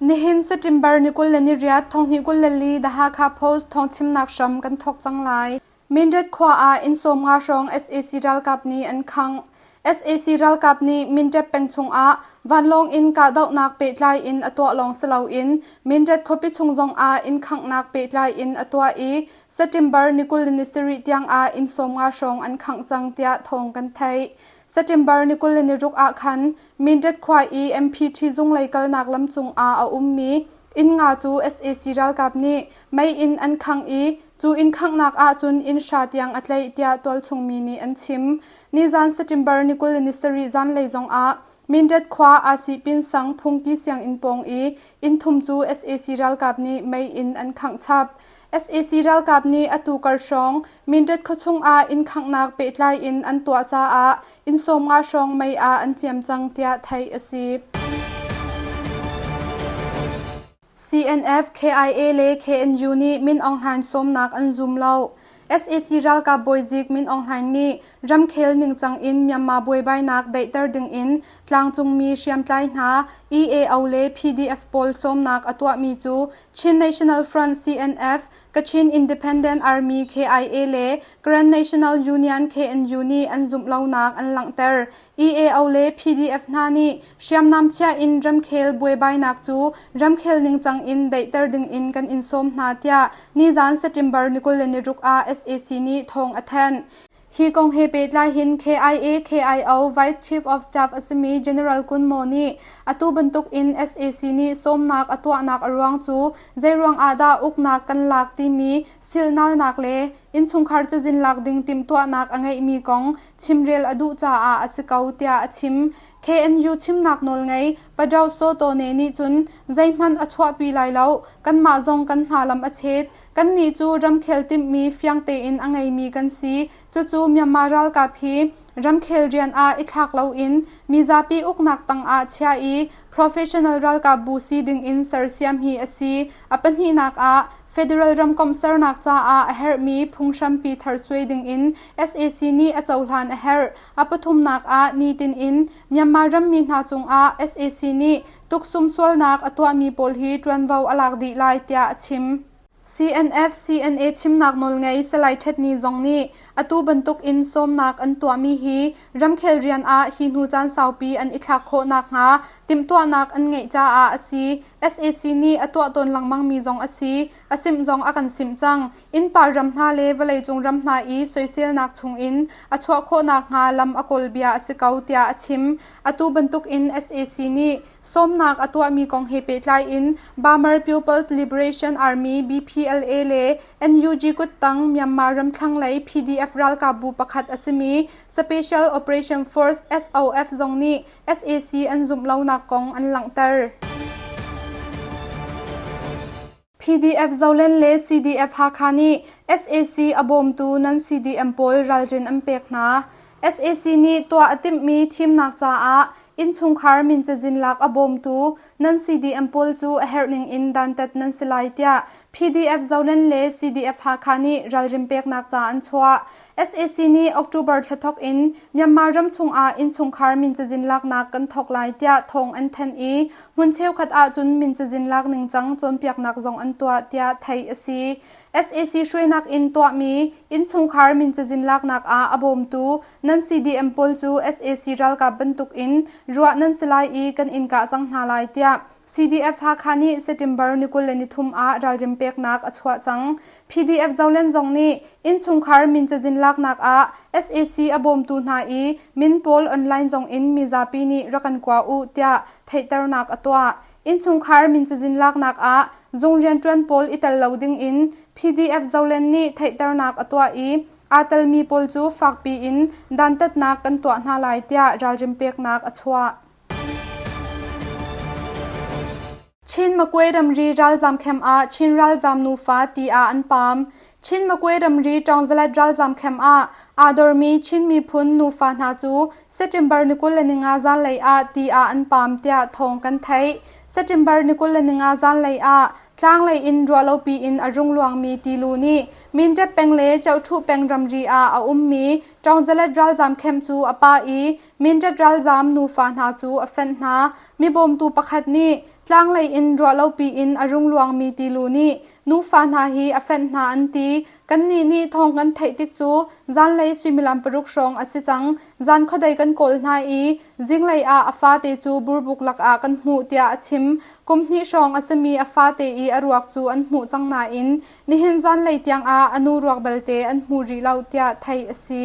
Nihin September ni 28 thonghnih 24 The Hakha Post thawngchimnak hram kan thawk cang lai. Mindat khua ah inn 50 hrawng sac ralkap nih an khangh. Sac ralkap nih Mindat peng chungah vanlawng in kahdohnak pehtlai in a tuah lawng si loin Mindat khuapi chung zongah inn khanghnak pehtlai in a tuah i September ni 27 tiang ah inn 50 hrawng an khangh cang tiah thawng kan theih. September ni 26 ah khan Mindat khua i MPT zung lei kalnak lam cungah a ummi inn nga cu sac ralkap nih mei in an khangh i cu inn khanghnak ahcun inn hra tiang a tlaih tiah tualchung mi nih an chim. Nizan September ni 27 zanlei zongah Mindat khua Asihpin sang phungki sianginn pawng i inn thum cu sac ralkap nih mei in an khangh chap. Sac ralkap nih atu kar hrawng Mindat khuachung ah inn khanghnak pehtlai in an tuah caah inn 50 hrawng mei ah an ciam cang tiah theih a si. CNF, KIA le KNU nih Min Aung Hlaing sawmnak an zum lo. Sac ralkap bawizik Min Aung Hlaing nih ramkhel ningcang in Myanmar buaibainak daihter dingin tlangcungmi hriamtlai hna EAO le PDF pawl sawmnak a tuahmi cu Chin National Front CNF, Kachin Independent Army KIA le Karen National Union KNU nih an zumh lonak an langhter. EAO le PDF hna nih hriamnam chia in ramkhel buaibainak cu ramkhel ningcang in daihter dingin kan in sawm hna tiah nizan September ni 26 ah sac nih thawng a thanh. Hi kong he pehtlai hin KIA KIO Vice Chief of Staff a simi General Kun Maw nih atu bantuk in sac nih sawmnak a tuahnak a ruang cu zeiruang ah dah uknak kan lak timi silnalnak le innchungkhar cazin lak ding timhtuahnak a ngeihmi kong chimrel a duh caah a si ko tiah a chim. KNU chimnak nawlngei Padaw Saw Tawne nih cun zeihmanh a chuahpi lai lo, kanmah zong kan hna lam a chet. Kannih cu ramkhel timhmi fiang tein a ngeimi kan si. Cucu Myanmar ralkap hi ramkhel rian ah i thlak loin mizapi uknak tangah chia i professional ralkap bu si dingin sersiam hi a si. A pahnihnak ah federal ramkomh sernak caah a herhmi phunghrampi thar suai dingin sac nih a cohlan a herh. A pathumnak ah nitin in Myanmar rammi hna cungah sac nih tuksum sualnak a tuahmi pawl hi ṭuanvo a lak dih lai tiah a chim. CNF CNA chimnak nawlngei Salai Ṭhetni zong nih atu bantuk in sawmnak an tuahmi hi ramkhel rian ah hi hnu caan saupi an i thlak khawh nakhnga timhtuahnak an ngeih caah a si. Sac nih a tuah tawn lengmangmi zong a si. A simh zong a kan simh cang. Innpa ram hna le vawleicung ram hna i soiselnak chungin a chuah khawh nakhnga lam a kawl bia a si ko tiah a chim. Atu bantuk in sac nih sawmnak a tuahmi kong he pehtlai in Burma People's Liberation Army BPLA le NUG kuttang Myanmar ramthlanglei PDF ralkapbu pakhat a simi Special Operation Force SOF zong nih sac an zumh lonak kong an langhter. PDF Zoland le CDF Hakha nih sac a bawmtu nan CDM pawl ralrin an pek hna. Sac nih tuah a timhmi thimnak caah innchungkhar min cazin lak a bawmtu nan CDM pawl cu a herh ning in dantat nan si lai tiah PDF Zoland le CDF Hakha nih ralrin peknak ca an chuah. Sac nih October thla thawk in Myanmar ram chungah innchungkhar min cazin laknak kan thawk lai tiah thawng an thanh i Hmun cheukhat ahcun min cazin lak ningcang cawnpiaknak zong an tuah tiah theih a si. Sac hruainak in tuahmi innchungkhar min cazin laknak ah a bawmtu nan CDM pawl cu sac ralkap bantuk in ruah nan si lai i kan in kah cang hna lai tiah CDF Hakha nih September ni 23 ah ralrin peknak a chuah cang. PDF Zoland zong nih innchungkhar min cazin laknak ah sac a bawmtu hna i min pawl online zong in mizapi nih rak kan kua u tiah theihternak a tuah. Innchungkhar min cazin laknak ah zung rianṭuan pawl i tel lo dingin PDF Zoland nih theihternak a tuah i aa telmi pawl cu fakpi in dantatnak kan tuah hna lai tiah ralrin peknak a chuah. Chin Makwe ramri ralzam camp ah Chin ralzam nufa ti ah an paam. Chin Makwe ramri Ṭawngzalet ralzam camp ah Aa dormi Chin miphun nufa hna cu September ni 25 zanlei ah ti ah an paam tiah thawng kan theih. September ni 25 zanlei ah tlanglei in ruahlopi in a rung luangmi tilu nih Mindat peng le Chohṭhuh peng ramri ah a ummi Ṭawngzalet ralzaam camp cu a pah i Mindat ralzaam nufa hna cu a fenh hna. Mibawmtu pakhat nih tlanglei in ruahlopi in a rung luangmi tilu nih nufa hna hi a fenh hna an ti. Kannih nih thawng kan theih tik cu zanlei suimilam paruk hrawng a si cang. Zan khuadei kan kawl hna i zinglei ah a fate cu burbuk lakah kan hmuh tiah a chim. Kum hnih hrawng a simi a fate i a ruak cu an hmuh cang nain nihin zanlei tiangah a nu ruak belte an hmu rih lo tiah theih a si.